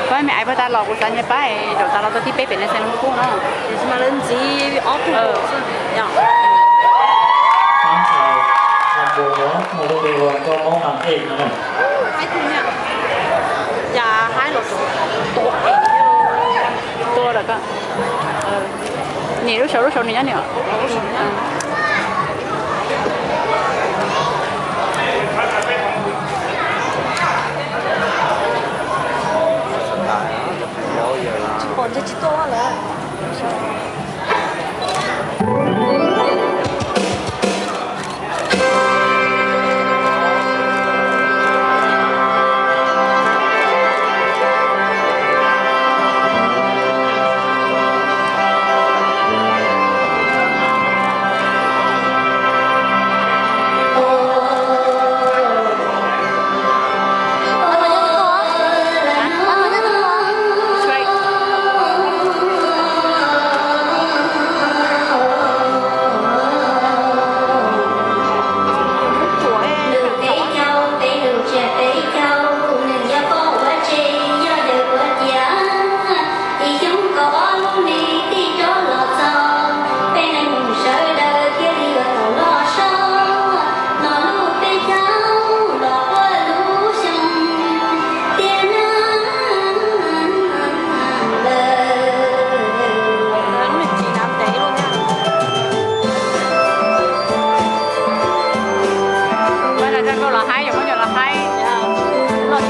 Pab me aiv pab tas los kuv xav nyias pab zaum tas los tau thib peb pem Nes Xais Loo Kuj no. Tab sis mas lawv ntxiv ob tug. Tua lawm ko. Nim lub saum lub saum nws nyob nws. Tsis pom ntshe tsis tuaj lawm. Lus peb caug, peb lus tsiaj peb caug, nws yog poj ua tsev, yog yawg ua ciav. Ib xyoo kaum ob lub hli tij rov los txog, peb neeg sawv daws thiaj li yuav tau los so. No lub peb caug los puag lub xyoo, tiam neeg lawm. Los haib, los haib, los